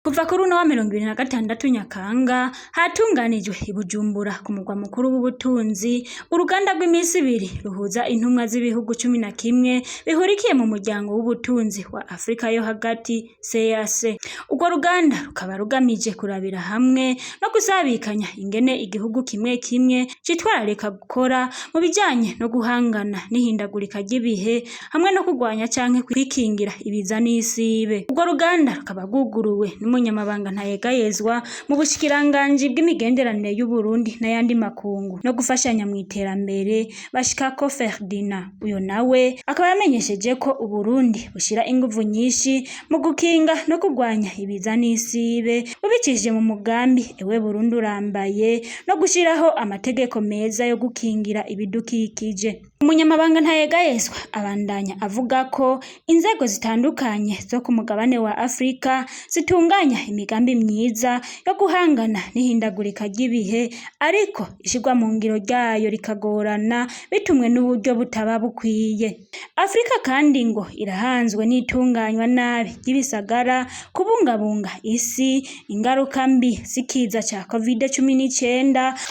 Kuva kuri uno wa 26 Nyakanga hatunganijwe i Bujumbura ku mugwa mukuru w'ubutunzi uruganda rw'iminsi ibiri ruhuza intumwa z'ibihugu 11 bihurikiye mu muryango w'ubutunzi wa Afrika yo hagati CAC. Urwo ruganda rukaba rugamije kurabira hamwe no gusabikanya ingene igihugu kimwe kimwe citwararika gukora mu bijanye no guhangana n'ihindagurika ry'ibihe hamwe no kurwanya canke kwikingira ibiza n'isibe. Urwo ruganda rukaba rwuguruwe n'umunyamabanga ntayegayezwa mu bushikiranganji bw'imigenderanire y'Uburundi n'ayandi makungu no gufashanya mw'iterambere Bashikako Ferdinand. Uyo nawe akaba yamenyesheje ko Uburundi bushira inguvu nyinshi mu gukinga no kurwanya ibiza n'isibe bubicishije mu mugambi Ewe Burundi urambaye no gushiraho amategeko meza yo gukingira ibidukikije. Umunyamabanga ntayegayezwa abandanya avuga ko inzego zitandukanye zo ku mugabane wa Afrika zitunganya imigambi myiza yo guhangana n'ihindagurika ry'ibihe ariko ishirwa mu ngiro ryayo rikagorana bitumwe n'uburyo butaba bukwiye. Afrika kandi ngo irahanzwe n'itunganywa nabi ry'ibisagara, kubungabunga isi, ingaruka mbi z'ikiza ca Covid-19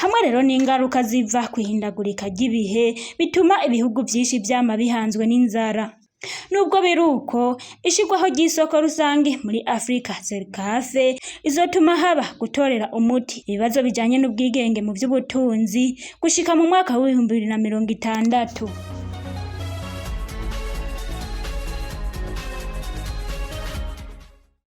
hamwe rero n'ingaruka ziva kw'ihindagurika ry'ibihe bituma ibihugu vyinshi vyama bihanzwe n'inzara. Nubwo biruko, ishirwaho ry'isoko rusangi muri Afrika ZECAF izotuma haba gutorera umuti ibibazo bijanye n'ubwigenge mu vy'ubutunzi gushika mu mwaka w'2060.